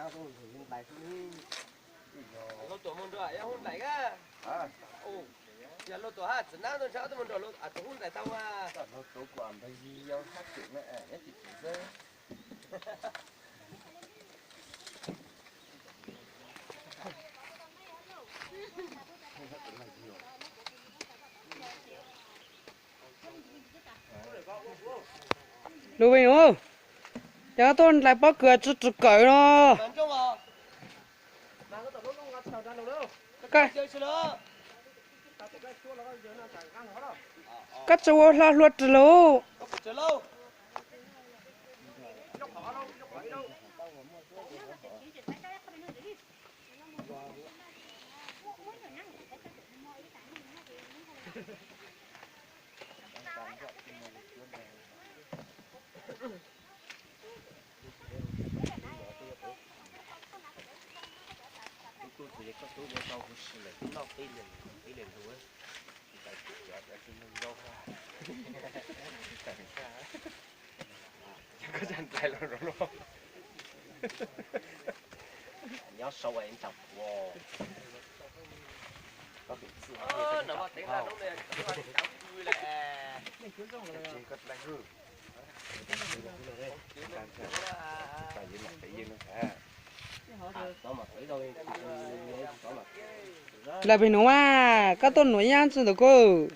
Luag tuam mus nrog yog hub nplaim a. Yog luag tuam hab txiv nab tuaj ntshaw tuaj mus nrog luag tuam hub nplaim tau a. Lus Vij, cas koj tuaj nplaim pob kws tsi tsi kawm no? Koj tsi ua hlo hlua rwg lauj. Tub tug yog koj tub ua tau huv si lawm, tub noj peb li, peb li lug, tsis tau tsis cov cov tsis nug yau. Koj txawj nplaig los los. Nyob sau es ntsam puas. Lawv pem nuav, koj tuaj nuav yaaj tsi ntawm kuv.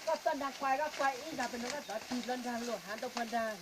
Koj txoj nrag kuai koj kuai ib zag pem no koj txov tig dlua nrag luam hav ntau pha nrag.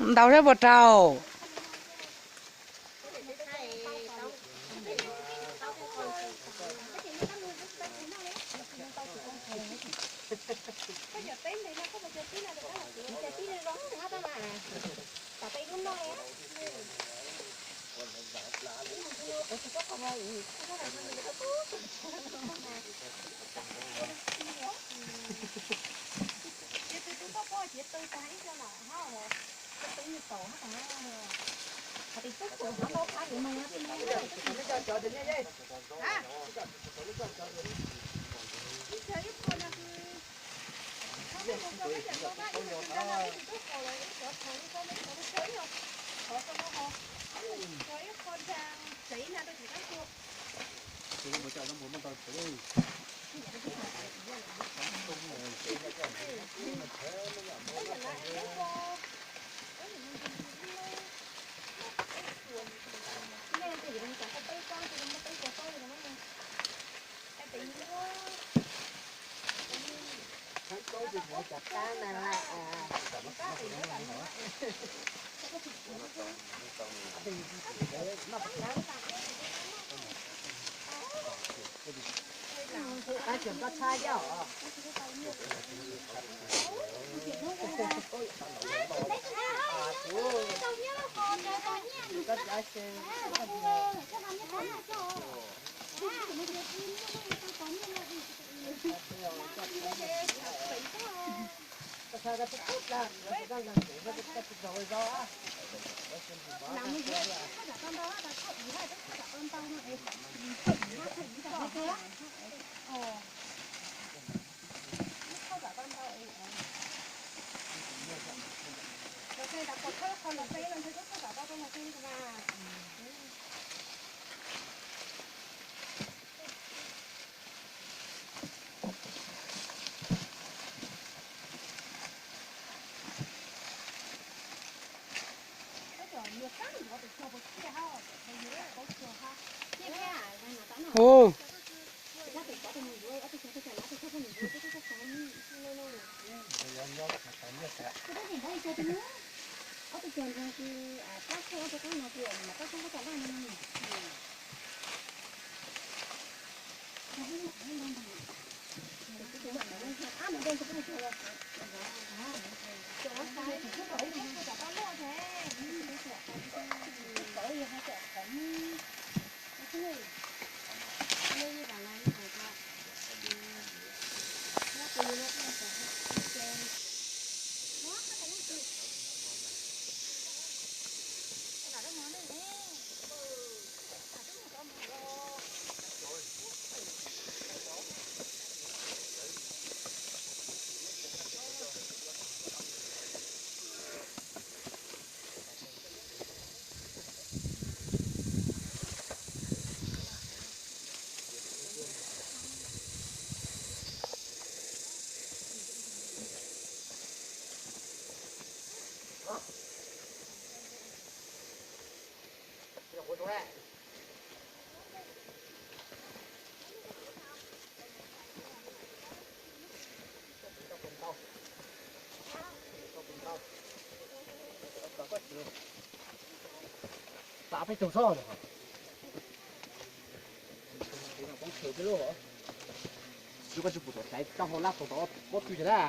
Ntau zeb puas rau? Hu. Xav peb tug sob. Koj tsis pum tau hlais tau hau lab tau tau pob tw cas na.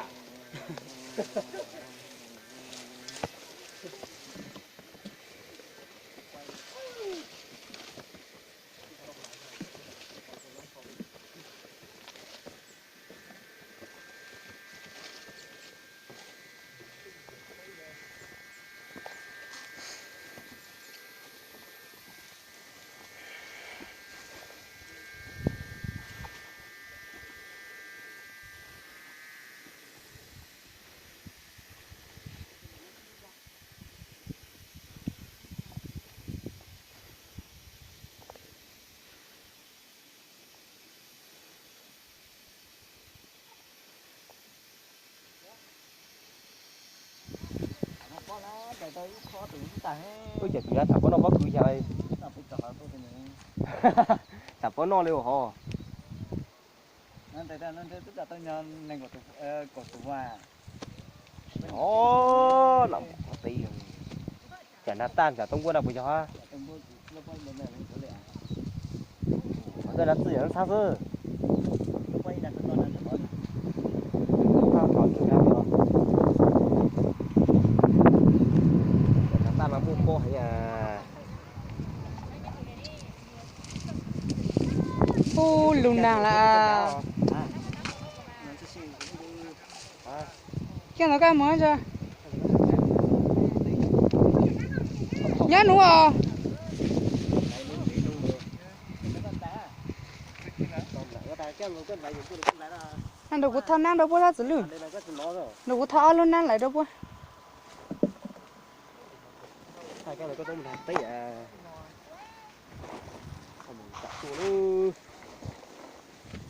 Ub, cas tus yav tham pob noj pob kws yog, tham pob noj li hov. Os, no qhov peb, cas nag taj ntsam tau nkuaj na puas yog? Koj nab txwj yog nab txhab xwb. Cas nag taj mas muaj pob heev. Ub, lug nag lawm. Kiag ntawd koj mus tso. Nyob nuv os. Nrog kuv thauj nab rau puab sab txwm lwj. Nrog kuv thauj ob lub nab lawm rau puab.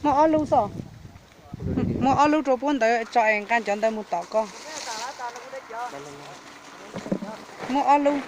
Muab ob lub xwb. Muab ob lub rau puab ntawd tso es nqa cov ntawd mus tom ko. Muab ob lub.